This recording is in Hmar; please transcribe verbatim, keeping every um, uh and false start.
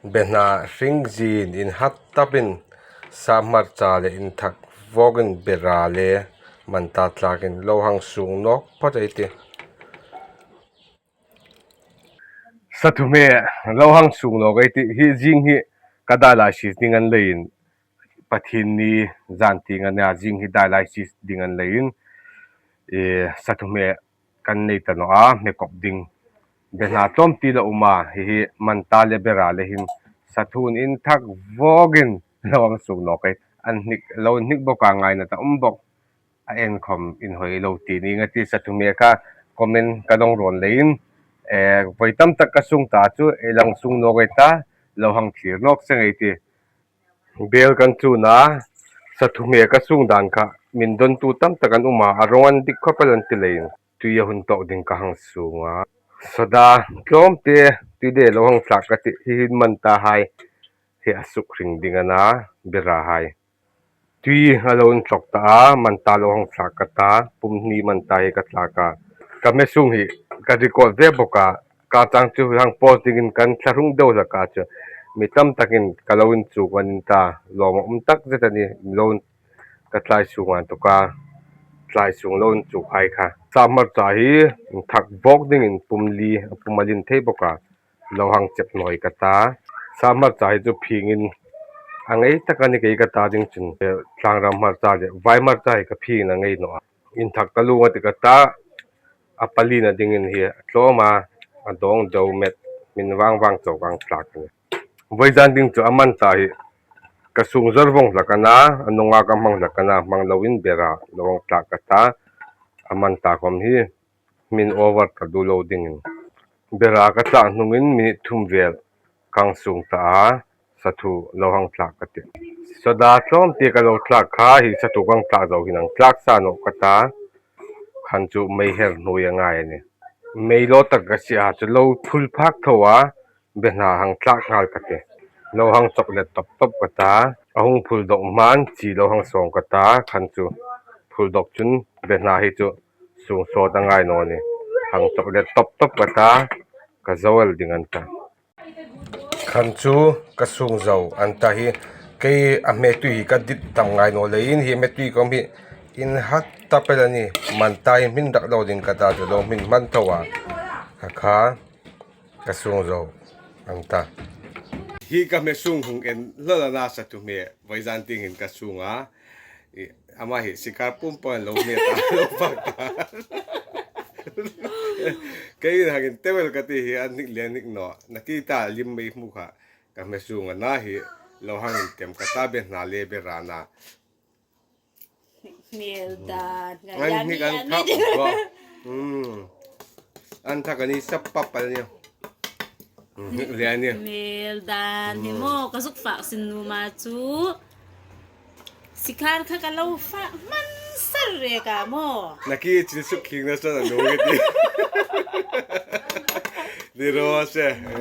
Behna hring zin inhat tapin, sa hmarcha le inthak vawkin bera le manta tlakin lo hang sung nawk phawt ei tih. Sathu hme lo hang sung nawk ei tih. Hi zing hi ka dialysis ding a ni leiin, Pathienni zan tieng a nia, zing hi dialysis ding a ni leiin, e, sathu hme kan nei ta naw a, hme kop ding. Behna tlawm ti lo um a, hi hi manta le bera le hin sathu'n inthak vawkin lo hang sung nawk ei. An hnik, lo hnik bawk a, ngaina ta um bawk. A en khawm inhawi lo ti ning a tih. Sathu hme kha comment ka dawng rawn leiin, e, voi tam tak ka sung ta chu, ei lo hang sung nawk ei ta, lo hang thlir nawk seng ei tih. Bel kan chun a, sathu hme ka sung dan kha min dawntu tam tak an um a, a rawng an dik khawp el an ti leiin, tui a hun tawk ding ka hang sung a. Soda tlawm te, tui de lo hang thlak ka tih. Hi hi manta hai hi a suk hring ding a na, bera hai. Tui a lo inthlawk ta a, manta lo hang thlak ka ta, pum hni manta hi ka thlak a. Ka hme sung hi ka record ve bawk a, ka chang chu hang post dingin kan thla hrung deu hlak a chu. Mi tam takin ka lo inchuk an in ta, lawm a um tak zet a nih, lo in, ka tlai sung an tuk a, tlai sung lo inchuk hai kha. Sa hmarcha hi inthak vawk dingin pum li, a pum a lin thei bawk a. Lo hang chep nawi ka ta. Sa hmarcha hi chu phingin a ngei tak a ni kei ka ta ding chun, e, tlangram hmarcha le vai hmarcha hi ka phingin a ngei naw a. Inthak ka lung a ti ka ta, a palina dingin hi a tlawm a, a dawng deu met, min vang vang chau ka hang thlak a nih. Voi zan ding chu a manta hi ka sung zawr vawng hlak a na, a nunga ka hmang hlak a na, hmang loin bera lo hang thlak ka ta, a manta khawm hi min over ta duh lo dingin. Bera ka thlak hnungin minute thum vel ka hang sung ta a, sathu lo hang thlak ka tih. Soda tlawm te ka lo thlak kha, hi sathu ka hang thlak zo hin hang thlak sa naw ka ta, khan chu mei her hnuoi a ngai a nih. Mei lo tak ka si a, chu lo phul phak tho a, behna hang thlak nghal ka tih. Lo hang chawk let tawp tawp ka ta, a hung phul dawk hman chi lo hang sawng ka ta, khan chu phul dawk chun behna hi chu sung sawt a ngai naw a nih. Hang chawk let tawp tawp ka ta, ka zo el ding an ta. Khan chu ka sung zo an ta hi, kei a hme tui hi ka dit tam ngai naw leiin, hi hme tui khawm hi inhat ta pei a nih, manta hi hmin rak lo ding ka ta chu lo hmin hman tho a, kha kha ka sung zo an ta. Hi ka hme sung hung en hlawl a na, sathu hme, voi zan tieng hin ka sung a. I, ama hi sikar pum pum lo hme ta, lo fak ta. Kei hang in tewel ka ti hi, an hnik le hnik naw. Nakie ta lim mei hmu kha. Ka hme sung a na hi, lo hang in tem ka ta, behna le bera na. Hmel dan, an hnik an thak bawk. Hmm. An thak a ni sap pap a nih. Hmm, hnik le a nih. Hmel dan, hi maw, ka zuk fak sin nuom a chu. Sikar kha ka lo fak hman sar rek a maw. Nakie chil suk khing na sa na lo nge ti. Ni ro se.